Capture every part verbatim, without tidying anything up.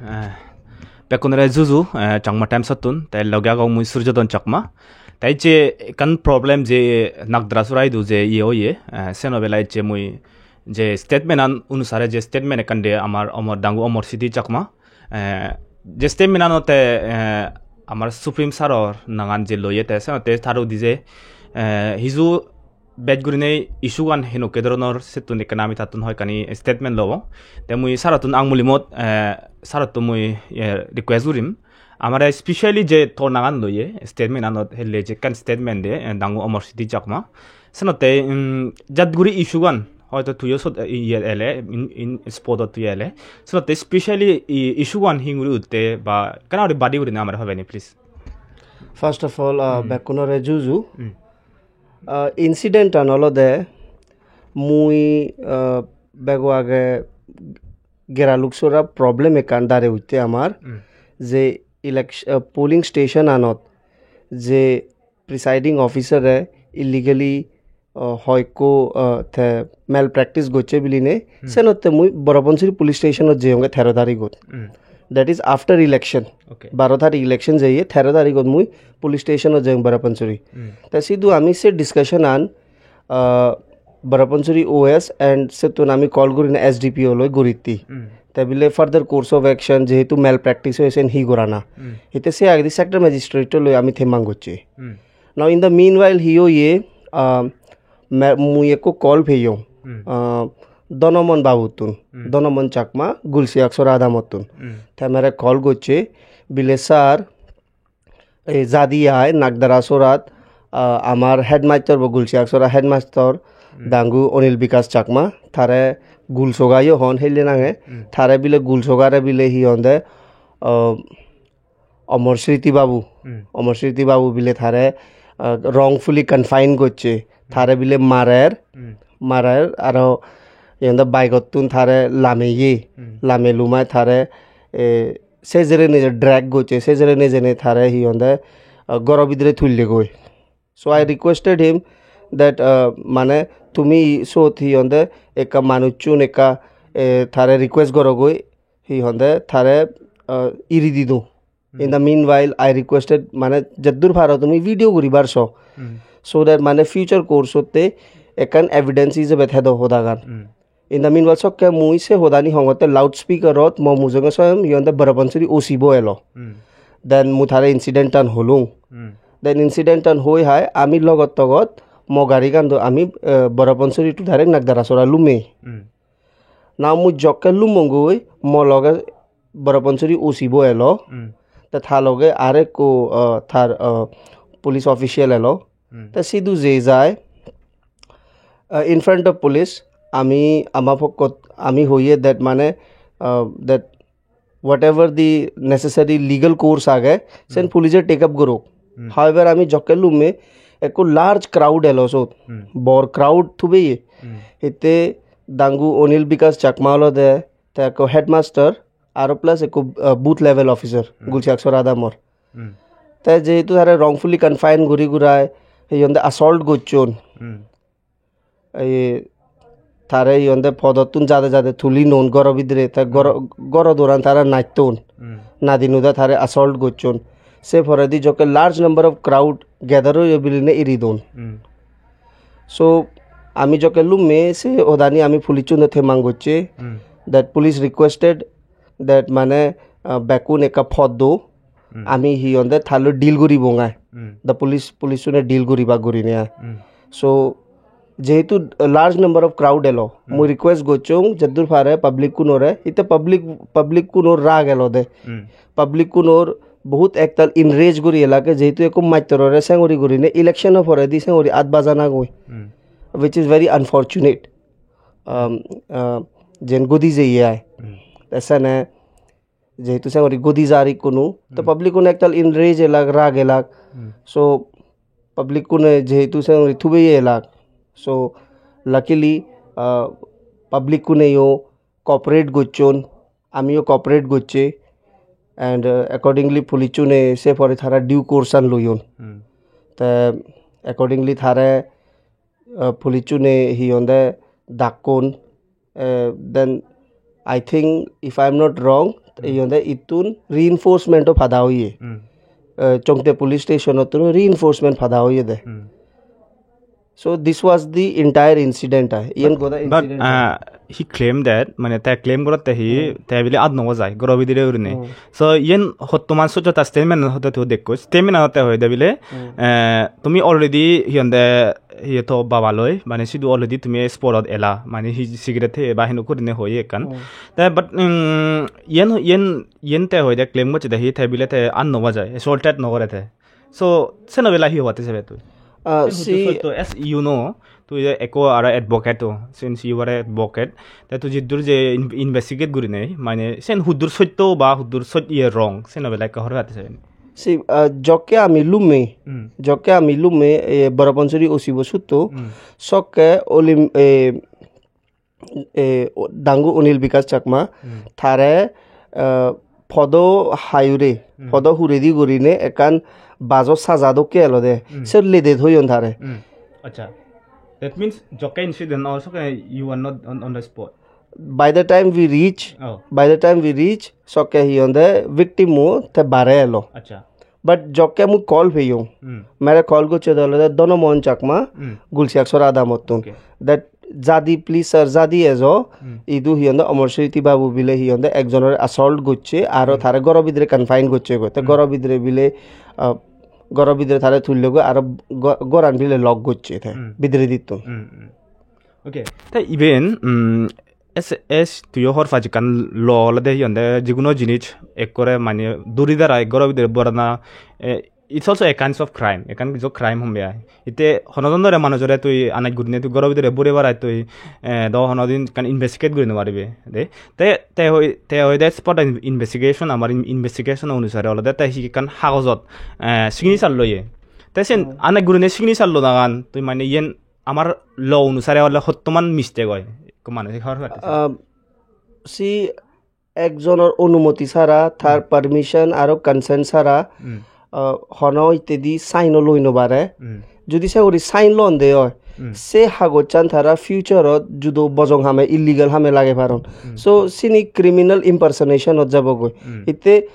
Eh, bekkunore juju, eh, Changma Times-ottun, te loge agong mui Surjodon Chakma. Te icche ekkan problem je Nagdara sora idu je iye oye, eh, seno bela icche mui je statement-an onusare je statement ekkan de amar Omor, dangu Omor Sriti Chakma, eh, je statement-anotte, eh, amar Supreme Sir-or nangan je loye te senotte tar udi je, eh, hiju bej gurinei issue-gan henokke doronor settun ekkena ami tattun hoyekkani statement lobong. Te mui sir-ottun angmulimot, eh, sir-ottun mui, eh, request gurim. Amare specially je tor nangan loye statement-anot helle je ekkan statement de, eh, dangu Omor Sriti Chakma. Senotte, um, jat guri issue-gan hoito tuiyo sot, eh, iye ele, in, in spot-ot tui ele. Senotte specially i-, issue-gan hinguri utte ba kana guri badi gurinei amare hobeni, please. First of all, uh, Hmm. bekkunore juju. Hmm. Uh, incident-an olode mui, uh, bego age Geraluk sora problem ekkan dare utte amar Hmm. je election, uh, polling station-anot je presiding officer-e illegally, uh, hoyekko, uh, te malpractice gocche biline, Hmm. senotte mui Borapansuri police station-ot jeyonge tero tarigot. Hmm. That is after election. Okay. Baro tarik election jeye, tero tarigot mui police station-ot jeyong Borapansuri. Hmm. Te sidu ami se discussion-an, uh, Borapansuri O S and settun ami call gurinei S D P O loi guritti. Hmm. Te bile further course of action, jehetu malpractice oye sen hi gorana. Hmm. Hitte se agedi sector magistrate loi ami themmang gocchi. Hmm. Now, in the meanwhile, hi oye, uh, ma-, mui ekko call peyong, Hmm. uh, Donomon babuttun, Hmm. Donomon Chakma, Gulsiaksora adamottun. Hmm. Te amare call gocche, bile, "Sir, ei jadi ai Nagdara sorat, uh, amar headmaster bo Gulsiaksora headmaster, Hmm. dangu Onil Bikash Chakma, tare Gulsogayo hon helle nange, Hmm. tare bile Gulsogare bile hi honde, uh, Omor Sriti Babu, Hmm. Omor Sriti Babu bile tare, uh, wrongfully confined gocche, tare bile marer, Hmm. marer, aro hi honde bike-ottun tare lameye, Hmm. lame lumai tare, eh, sejere nije drag gocche, sejere nije ne tare hi honde, uh, goro bidire tullegoi." So I requested him that, uh, mane tumi sot hi honde ekka manuchun ekka, eh, tare request gorogoi hi honde tare, uh, iri dido. In the meanwhile, I requested, mane, jaddur paro tumi video guribar so, Hmm. so that, mane, future course otte ekkan evidence ijebe thedo hodagan. Hmm. In the meanwhile, sokke mui se hodani hongotte loudspeaker-ot mo mujunge soyem hi honde Borapansuri O C bo elo. Hmm. Then mui tare incident-an holung. Hmm. Then incident-an hoi hai ami logot togot mo garigan do ami, eh, Borapansuri to direct Nagdara sora lumme. Hmm. Now mui jokke lumongoi mo loge Borapansuri O C bo elo. Hmm. Te ta loge arekko, uh, tar, uh, police official elo. Hmm. Te sidu je jai, uh, in front of police, ami ama pokkot ami hoye that mane, uh, that whatever the necessary legal course age, sen Hmm. police-e take up gorok. Hmm. However, ami jokke lumme ekko large crowd elo sot. Hmm. Bor crowd thubeye. Hmm. Hitte dangu Onil Bikash Chakma olode, te ekko headmaster, aro plus ekko, uh, booth level officer, Hmm. Gulsiaksora adamor. Hmm. Te jehetu tare wrongfully confined guri gurai, hi honde assault gocchon. Hmm. Ei tare hi honde podottun jade jade tuli non goro bidire, te goro, Hmm. goro doran tara natton. Hmm. Nadi nuda tare assault gocchon. Se poredi jokke large number of crowd gather oye biline iri don. Hmm. So, ami jokke lumme se hodani ami police-unde themmang gocche, Hmm. that police requested that mane, uh, bekkun ekka pod do, Hmm. ami hi honde talloi deal guribong ai. Hmm. The police, police-une deal guribak gurinei ai. Hmm. So, jehetu large number of crowd elo, Hmm. mui request gocchong jaddur pare public-unore, hitte public, public-unor rag elode. Hmm. Public-unor bohut ektal enrage guri elak, jehetu ekko mattorore sengori gurinei election-o poredi sengori at bajana goi, Hmm. which is very unfortunate. Um, uh, jen godi jeye ai. Hmm. Te sene jehetu sengori godi jar ikkunu, to Hmm. public-un ektal enrage elak, rag elak. Hmm. So, public-une jehetu sengori thubeye elak. So, luckily, uh, public-uneyo cooperate gocchon, amiyo cooperate gocche, and, uh, accordingly police-une se pore tara due course-an loyon. Hmm. Te accordingly tare, uh, police-une hi honde dakkon, uh, then I think if I am not wrong, Ei honde ittun reinforcement o pada oye. Hmm. Eh, Chongte police station ottun reinforcement pada oye de. Hmm. So this was the entire incident. Ah. Iyan goda incident. But, uh, he claimed that, mane te claim gorotte hi, hmm, te bile ad nogo jai, goro bidire urine. Hmm. So iyan hottoman sojjota statement hote to dekko. Statement hote hoide bile, hmm, eh, tumi already hi honde, hi to baba loi, mane sidu already tumi sporot ela, mane hi cigarette he ba hinu kurine hoye ekkan. Hmm. Te but, um, iyan, iyan, iyan te hoide claim gocche de hi te bile te ad nogo jai, assaulted nogore te. So, seno bela hi hobatte sebe tui? Ah, sen hudu si- sotto, as you know, tui je ekko aro advocate o, since you are a advocate, te tui jiddur je in-, investigate gurinei, mane sen huddur sotto ba huddur sot-, iye wrong, seno bela ekka hor hobatte sebe. Si, ah, jokke ami lumme, hmm, jokke ami lumme, eh, Boropansuri O C bo sutto, hmm, sokke Olim-, eh, eh, o-, Dangu Anil Bikash Chakma, hmm, tare, eh, podo hayure, hmm, podo huredi gurine ekkan bajo saja dokke elode. Hmm. Se lede thoyon tare. Hmm. Acha. That means jokke incident or sokke you are not on, on the spot. By the time we reach, oh, by the time we reach, sokke hi honde victim mo te bare elo. Acha. But jokke mui call peyong, hmm, mere call gocche de olode Dono Mohan Chakma, hmm, Gulsiaksora adamottun. Okay. That jadi, please sir, jadi ejo, hmm, idu hi honde Amar Smriti Babu bile hi honde ekjonore assault gocche, aro, hmm, tare goro bidire confine gocche goi. Te, hmm, goro bidire bile, ah, goro bidire tare tulle goi, aro go-, goran bile lock gocche te, hmm, bidire dittun. Hmm, hmm. Okay. Te iben, mm, S S tuyo hor paj ekkan law olode hi honde, jiguno jinis ekkore mane duri darai goro bidire borana, eh, it's also a kinds of crime, ekkan kijo crime hombe ai. Ite hono don dore manujore tui anaj gurine tui goro bidire buri barai tui, eh, do hono din ekkan investigate guri no paribe de. Te, te hoi, te hoi de spot in-, investigation, amar in-, investigation onusare olode te hi ekkan hagojot, eh, signature loye. Te sen, hmm, anaj gurine signature lodagan tui mane iyen amar law onusare ole hottoman mistake oi, ekko manuj hor hobatte sebe. Ah, si ekjonor onumoti sara, tar, hmm, permission aro consent sara, hmm, ah, hono hittedi sign o loi no pare. Hmm. Judi se guri sign londe oi, hmm, se hagojchan tara future ot judo bojong hame, illegal hame lage paron. Hmm. So sini criminal impersonation ot jabo goi. Hmm. Hitte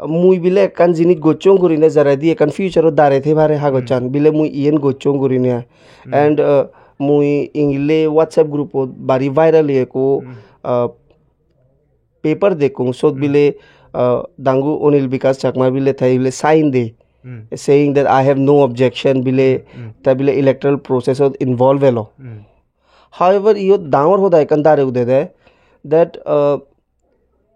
mui bile ekkan jinis gocchong gurine jaredi ekkan future ot dare thei pare hagojchan. Hmm. Bile mui iyen gocchong gurine. Hmm. And, uh, mui ingile WhatsApp group ot bari viral ekko, hmm, uh, paper dekkong, sot, hmm, bile, uh, Dangu Anil Bikash Chakma bile te bile sign de, hmm, saying that I have no objection bile, hmm, te bile electoral process ot involve elo. Hmm. However, iyot dangor hoda ekkan dare ude de that, uh,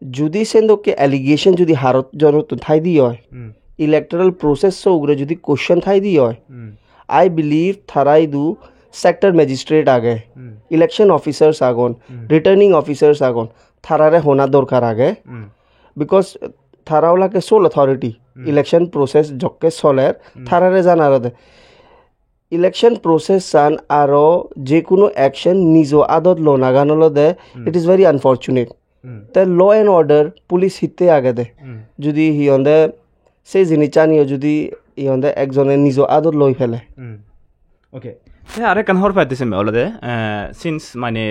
judi sen dokke allegation judi harot jonottun thaidi oi, hmm, electoral process o ugure judi question thaidi oi, hmm, I believe tara idu sector magistrate age, hmm, election officers agon, hmm, returning officers agon, tarare hona dorkar age. Hmm. Because tara olake sole authority, hmm, election process jokke soler, hmm, tarare janar ode. Election process an aro je kono action nijo adot lonagan olode, hmm, it is very unfortunate. Hmm. Te law and order police hitte agede. Hmm. Judi hi honde se jinisaniyo judi hi honde ekjone nijo adot loi pele. Hmm. Okay. Te arekkan hobor paide semme olode, eh, since mane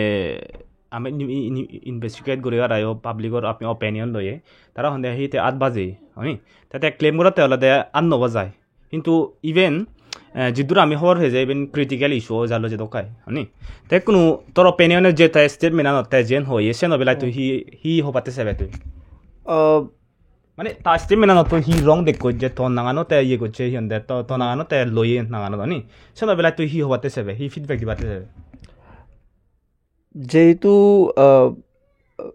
ami in-, in-, in-, investigate guri arayo public or opinion loye, tara honde hi te at baje, honi? Te te claim gorotte olode at no bajai. Hintu iben, eh, jiddur ami hobor pei je iben critical issue o jalo je dokai, honi? Te kono tor opinion e je te statement anot te jen hoye, seno belai tui hi, hi hobatte sebe tui? Uh, mane ta statement anot tui hi wrong dekkoj je to nangano te iye gocche hi honde, to, to nangano te loye nangano, honi? Seno belai tui hi hobatte sebe, hi feedback dibatte sebe? Jehetu, uh,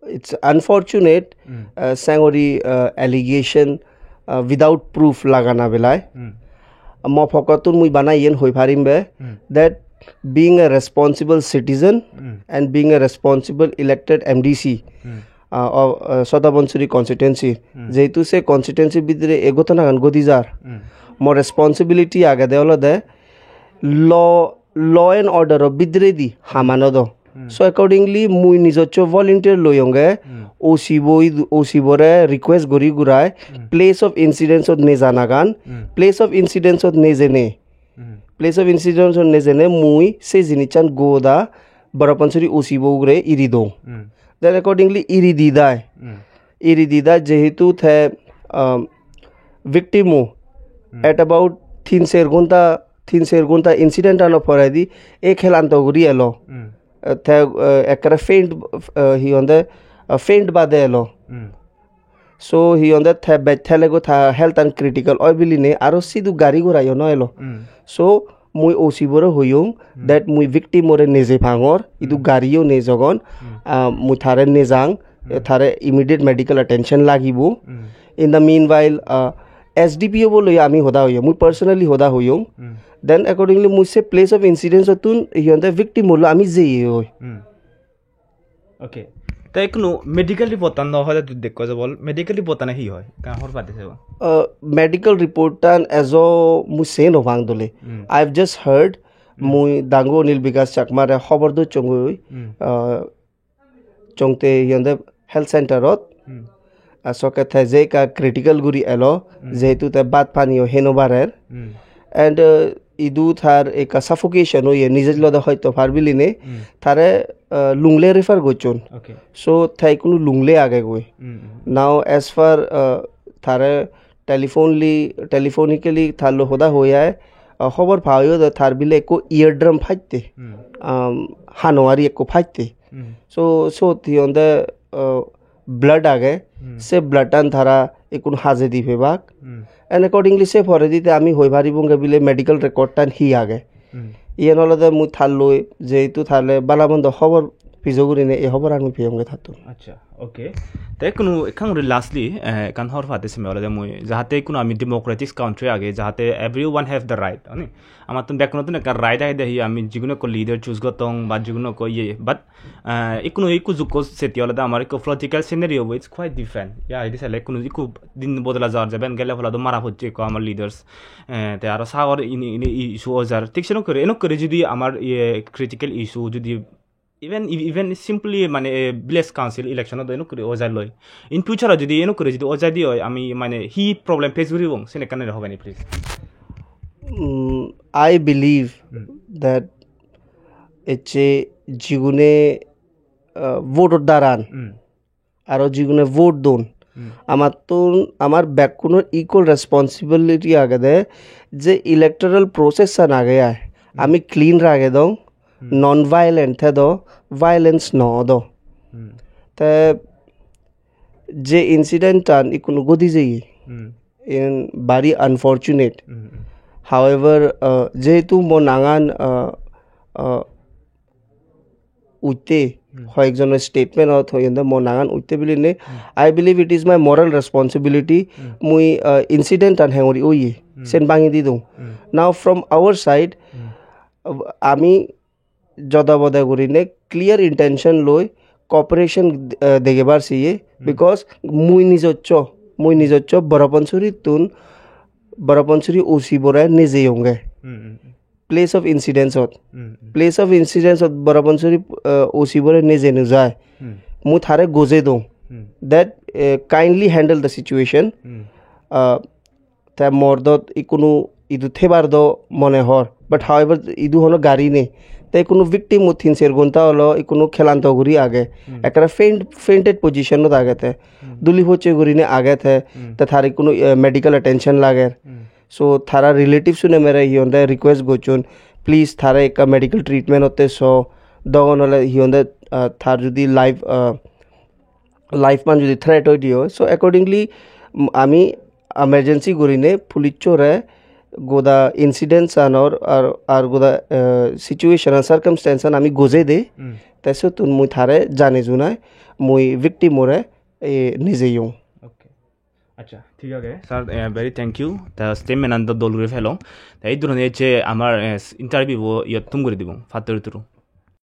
it's unfortunate, hmm, uh, sengori, uh, allegation, uh, without proof lagana belai. Hmm. Mo pokkottun mui bana iyen hoi parim be, hmm, that being a responsible citizen, hmm, and being a responsible elected M D C, hmm, uh, of, uh, Sotabansuri constituency, hmm, jehetu se constituency bidire ei ghotonagan ghodi jar, hmm, mo responsibility agede olode law law and order o bidiredi hamano do. Hmm. So accordingly, mui nijosso volunteer loyonge, hmm, O C bo idu-, O C bore request guri gurai, hmm, place of incidents ot nejanagan, hmm, place of incidents ot nejene, hmm, place of incidents ot nejene mui se jinissan goda Boropansuri O C bo ugure iri dong. Hmm. Then accordingly iri di dai. Hmm. Iri dida jehetu te, um, victim-o Hmm. at about tin ser ghonta, tin ser ghonta incident ano poredi e khelanto guri elo. Hmm. Eh, te, eh, ekkere faint, eh, hi honde, eh, faint bade elo. Hmm. So hi honde te bej thele go ta health an critical oi biline aro sidu gari gora yo no elo. Hmm. So mui O C bore hoyong Hmm. that mui victim ore neje pangor, idu Hmm. gari yo nejogon, Hmm. ah, mui tare nejang, Hmm. tare immediate medical attention lagibo. Hmm. In the meanwhile, ah, S D P O bo loi ami hoda hoyong, mui personally hoda hoyong. Hmm. Then accordingly mui se place of incident ottun hi honde victim holo ami jeye oi. Hmm. Okay. Te ikkunu medical report tan do hoile tui dekko je bol, medical report tan hi hoy? Ka hor pade se bo? Uh, medical report tan as o mui se no pang dole. Hmm. I've just heard Hmm. mui dangu Anil Bikash Chakma re hobor do chongoi. Hmm. Uh, chongte yonde health center ot. Hmm. Asoke te je ka critical guri elo, Hmm. jehetu te bhat pani o heno barer. Hmm. And, uh, idu thar ekka suffocation oye, nije lode hoito par biline, Hmm. tare, uh, Lunglei refer gocchon. Okay. So, te ikkunu Lunglei age goi. Hmm, hmm. Now, as far, uh, tare telephonely, telephonically tar lo hoda hoi ai, uh, hobor pa oye de tar bile ekko eardrum phatte. Hmm. Um, hanowari ekko phatte. Hmm. So, sot hi honde, uh, blood age, Hmm. se blood tan tara ekkun haje di pebak. Hmm. And accordingly, se poredi te ami hoi paribonge bile medical record tan hi age. Hmm. Iyen olode mui talloi, jehetu tale bala mondo hobor pijo gurine ei hoboran mui peyonge tattun. Acha, okay. Te ikkunu ekkan guri lastly, eh, ekkan hobor pade seme olode mui, jahate ikkunu ami democratic country age, jahate everyone have the right, ani? Amattun bekkunottun ekkan right age de hi ami jiguno ekko leader choose gottong ba jiguno ekko iye, but, eh, ikkunu ikku jukko seti olode amar ikko political scenario bo, it's quite different. Ya, edi sele ikkunu ikku din bodola jar, jeben gele pala do mara pocche ikko amar leaders. Eh, te aro sagor ini, ini issue ojar. Thik senokkore, enokkore judi amar iye critical issue judi even, even simply mane, eh, village council election ot enokkore ojai loi. In future judi enokkore judi ojai di oi, ami mane hi problem face guribong, sen ekkan hobe ni please. Mm, I believe Hmm. that ecche jigune, uh, vote or daran Hmm. aro jigune vote don, Hmm. amattun, amar bekkunor equal responsibility agede je electoral process an age ai, Hmm. ami clean ragedong, Hmm. non violent thedo, violence no odo. Hmm. Te je incident an ikkunu godi jeye, Hmm. in very unfortunate. Hmm. However, uh, jehetu mo nangan, uh, uh, utte, Hmm. hoyekjonor statement ot hoyonde mo nangan utte biline, Hmm. I believe it is my moral responsibility, Hmm. mui, uh, incident an hengori oye, Hmm. sen bangi didung. Hmm. Now from our side, Hmm. uh, ami joda boda gurine clear intention loi cooperation, uh, degebar siye, Hmm. because mui nijoccho, mui nijoccho Borapansuri tun, Borapansuri O C bore nejeyonge. Hmm, hmm, hmm. Place of incidents ot. Hmm, hmm. Place of incidents ot Borapansuri, uh, O C bore neje nujai. Hmm. Mui tare goje dong. Hmm. That, uh, kindly handle the situation. Hmm. Uh, te mordot ikkunu idu thebar do mone hor. But however, idu hono gari nei. Te ikkunu victim o tin ser ghonta olo ikkunu khelanto guri age. Hmm. Ekkere faint, fainted position ot age te. Hmm. Duli pocche gurine age te. Hmm. Te tar ikkunu, eh, medical attention lager. Hmm. So, tara relatives une mere hi honde request gocchon, please tare ekka medical treatment otte so, dogon ole hi honde, ah, tar judi life, ah, life man judi threat oi diyo. So, accordingly, mm, ami emergency gurine police ore goda incidents anor ar, ar goda, ah, situation an circumstance an ami gojei de. Hmm. Te sottun mui tare jane junai, mui victim ore, eh, nejeyong. Okay. Acha, thik age, sir, eh, very thank you. Ta statement an do dol guri phelong. Ta ei durone je amar, eh, interview bo iyot thum guri dibong, pattor turu.